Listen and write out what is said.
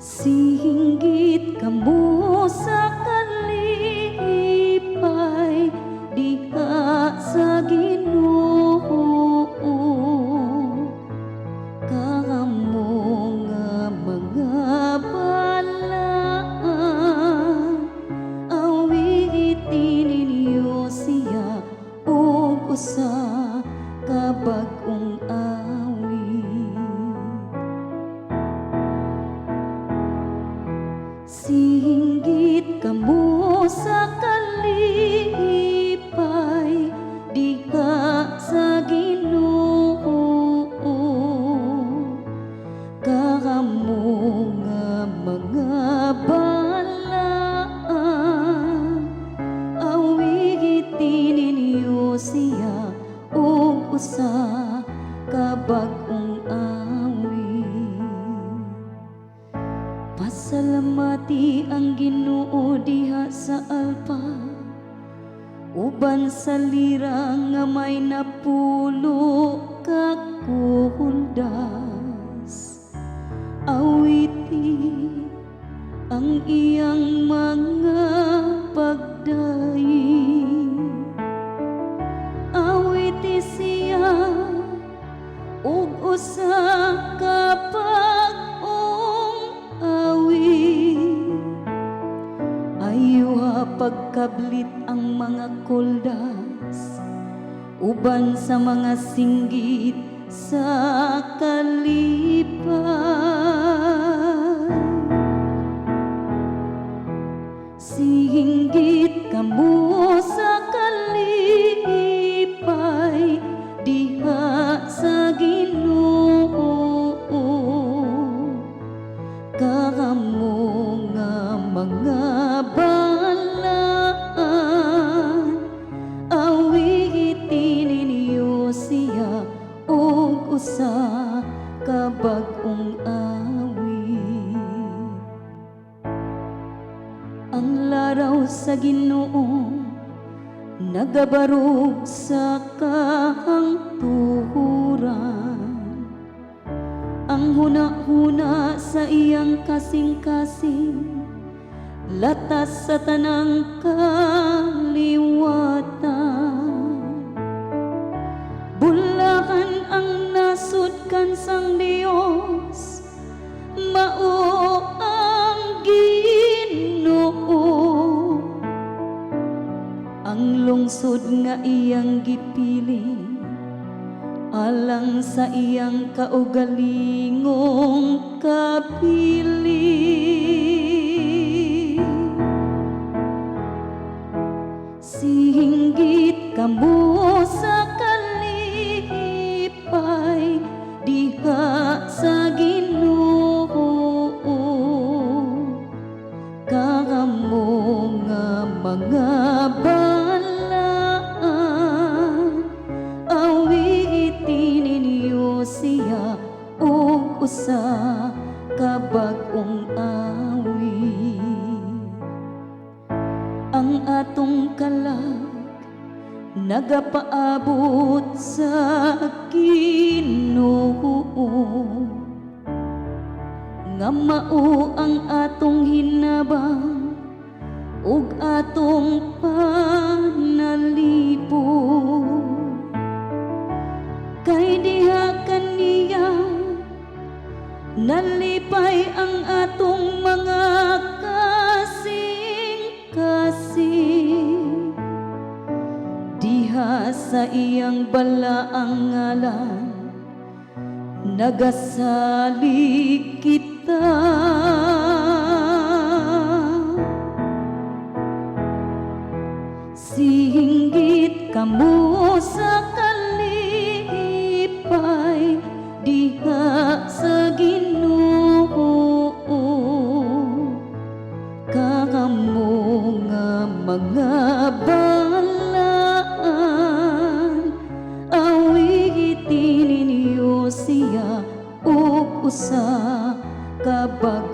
Singgit kamo sa kalipay diha sa Ginoo, kamo nga mga balaan. Awitin ninyo siya og usa ka bag-ong awit. Singgit kamo sa kalipay diha sa Ginoo, kamo nga mga balaan. Awitin ninyo siya og usa ka bag-ong awit. Pasalamati ang Ginoo diha sa alpa, uban sa lira nga may 10 ka kuldas. Awiti ang iyang mga pagdaig. Awiti siya og usa ka bag-ong awit. Ayuha pagkablit ang mga kuldas uban sa mga singgit sa kalipay. Singgit kamo sa kalipay diha sa Ginoo, kamo nga mga balaan. Awitin ninyo siya og usa ka bag-ong awit. Ang laraw sa Ginoo nagabarog sa kahangturan. Ang huna-huna sa iyang kasing-kasing latas sa tanang kaliwatan. Bulahan ang nasudkan sang Dios, mao ang Ginoo. Ang lungsod nga iyang gipili alang sa iyang kaugalingong kabili. Singgit kamo sa kalipay diha sa Ginoo, kamo nga mga balaan. Awitin ninyo siya og usa ka bag-ong awit. Ang atong kalag nagapaabot sa Ginoo nga mao ang atong hinabang ug atong panalipod. Kay diha kaniya nalipay ang atong mga kasing-kasing. Diha sa iyang balaang ngalan nagasalig kita. Singgit kamo sa kalipay diha sa Ginoo, kamo nga mga balaan. Awitin ninyo siya og usa ka bag